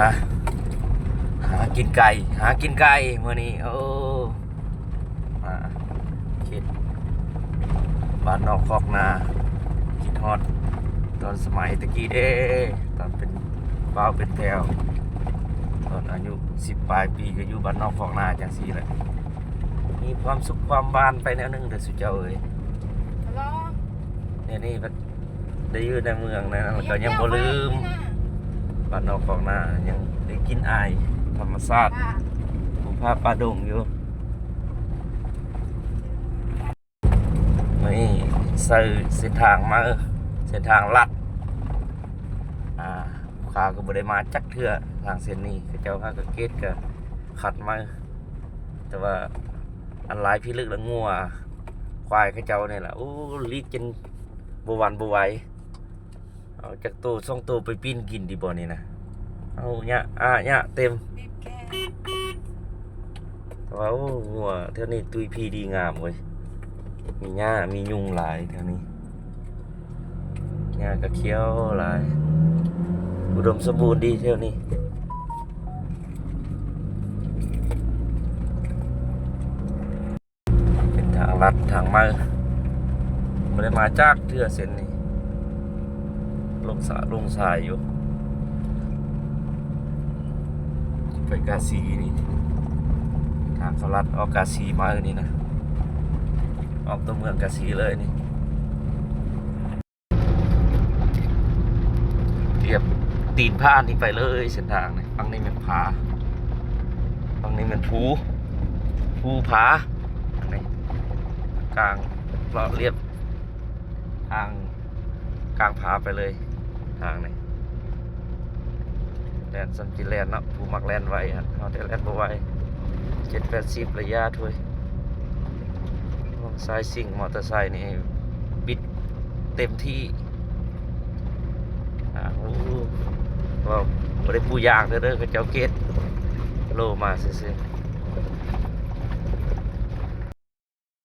ຫາ ຫາກິນໄກ່ ຫາກິນໄກ່ມື້ນີ້. ໂອ້ ມາເຂດບ້ານນອກຄອກນາ ຄິດຮອດຕອນສະໄໝແຕ່ກີ້ເດ້ ຕອນເປັນບ່າວເປັນແພ້ວ ຕອນອາຍຸສິບປາຍປີ ກໍຢູ່ບ້ານນອກຄອກນາຈັ່ງຊີ້ແຫຼະ. ມີຄວາມສຸກຄວາມຫວານໄປແນວໜຶ່ງເດີສູ່ເຈົ້າເອີຍ. ແນວນີ້ ໄດ້ຢູ່ໃນເມືອງນັ້ນ ແລ້ວກໍຍັງບໍ່ລືມ ບ້ານນອກຄອກນາ ຍັງໄດ້ກິ່ນອາຍທຳມະຊາດ ພູຜາປ່າດົງຢູ່. ນີ້ໃສ່ເສັ້ນທາງໃໝ່ ເສັ້ນທາງລັດ ອ່າ ລູກຄ້າກໍບໍ່ໄດ້ມາຈັກເທື່ອ ທາງເສັ້ນນີ້ ເຂົາເຈົ້າຫາກະເກດກະຂັດໃໝ່ ແຕ່ວ່າອັນຫຼາຍພິລຶກລະງົວຄວາຍເຂົາເຈົ້ານີ້ລະ ໂອ້ ຫຼີກຈົນບໍ່ຫວັ່ນບໍ່ໄຫວ. ເອົາຈັກໂຕສອງໂຕໄປປີ້ນກິນຕິບໍ່ນີ້ນະ. ເອົາຫຍ້າ ອາຫຍ້າເຕັມ ແຕ່ວ່າ ໂອ້ ງົວແຖວນີ້ຕຸ້ຍພີດີງາມເວີຍ ມີຫຍ້າມີຍຸງຫຼາຍແຖວນີ້ ຫຍ້າກະຂຽວຫຼາຍ ອຸດົມສົມບູນດີແຖວນີ້. ເປັນທາງລັດທາງໃໝ່ ບໍ່ໄດ້ມາຈັກເທື່ອເສັ້ນນີ້ ຫຼົງສາ ຫຼົງສາຍຢູ່ ໄປກາສີນີ້ ທາງເຂົາລັດອອກກາສີມານີ້ນະ ອອກຕົວເມືອງກາສີເລີຍນີ້. ລຽບຕີນຜານີ້ໄປເລີຍເສັ້ນທາງນີ້ ຝັ່ງນີ້ແມ່ນຜາ ຝັ່ງນີ້ແມ່ນພູ ພູຜາ ອັນນີ້ກາງເລາະລຽບທາງກາງຜາໄປເລີຍ ທາງນີ້ ແລ່ນສ່ຳຊິແລ່ນເນາະ ຜູ້ມັກແລ່ນໄວຫັ້ນ ເຮົາແຕ່ແລ່ນບໍ່ໄວ ເຈັດແປດສິບ ໄລຍະໂທ້ຍ. ສາຍຊິງມໍເຕີໄຊນີ້ບິດເຕັມທີ່ ອ່າ ໂອ້ ບໍ່ ບໍ່ໄດ້ປູຢາງເດີ ເຂົາເຈົ້າເກດໂລມາຊື່ໆ.